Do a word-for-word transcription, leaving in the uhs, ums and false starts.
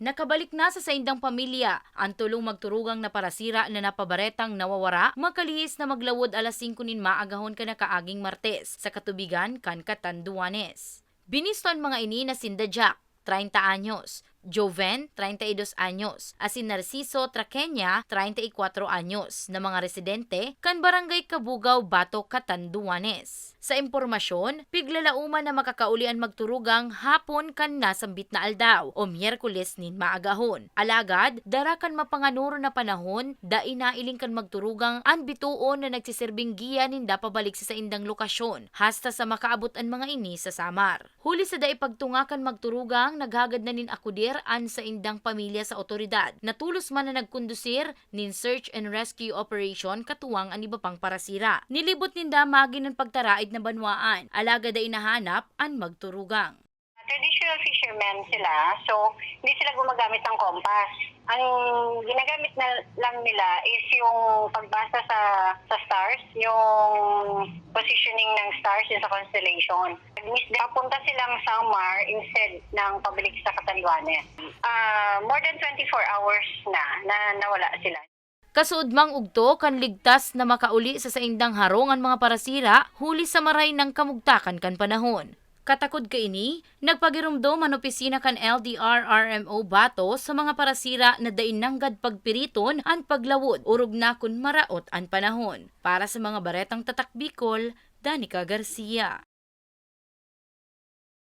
Nakabalik na sa saindang pamilya an tolong magturugang na parasira na napabaretang nawawara makalihis na maglawod alas singko nin maagahon kan nakaaging Martes sa katubigan kan Catanduanes. Binisto an mga ini na sinda Jack, treinta anyos, Joven, treinta y dos anyos, asin Narciso Traqueña, treinta y cuatro anyos, na mga residente kan Barangay Kabugaw, Bato, Catanduanes. Sa impormasyon, piglalauman na makakauli an magturugang hapon kan nasambit na aldaw o Miyerkules nin maagahon. Alagad, dara kan mapanganoro na panahon, dai nailing kan magturugang an bitoon na nagsiserbing giya ninda pabalik sa saindang lokasyon, hasta sa makaabot an mga ini sa Samar. Huli sa dai pagtunga kan magturugang, naghagad na nin akudir an saindang pamilya sa otoridad, na tolos man na nagkondusir nin search and rescue operation katuwang an iba pang parasira. Nilibot ninda magin an pagtaraid na banwaan, alagad dai nahanap an magturugang. Traditional fishermen sila, so hindi sila gumagamit ng compass. Ang ginagamit na lang nila is yung pagbasa sa sa stars, yung positioning ng stars, yung sa constellation. Nag-miss din, papunta silang Samar instead ng pabalik sa Catanduanes. Ah, more than twenty-four hours na, na nawala sila. Kasuodmang ugto kan ligtas na makauli sa saindang harong an mga parasira huli sa maray nang kamugtakan kan panahon. Katakod kaini, nagpagiromdom an opisina kan L D R R M O Bato sa mga parasira na dai nanggad pagpiriton an paglawod, orog na kun maraot an panahon. Para sa mga Baretang Tatak Bicol, Danica Garcia.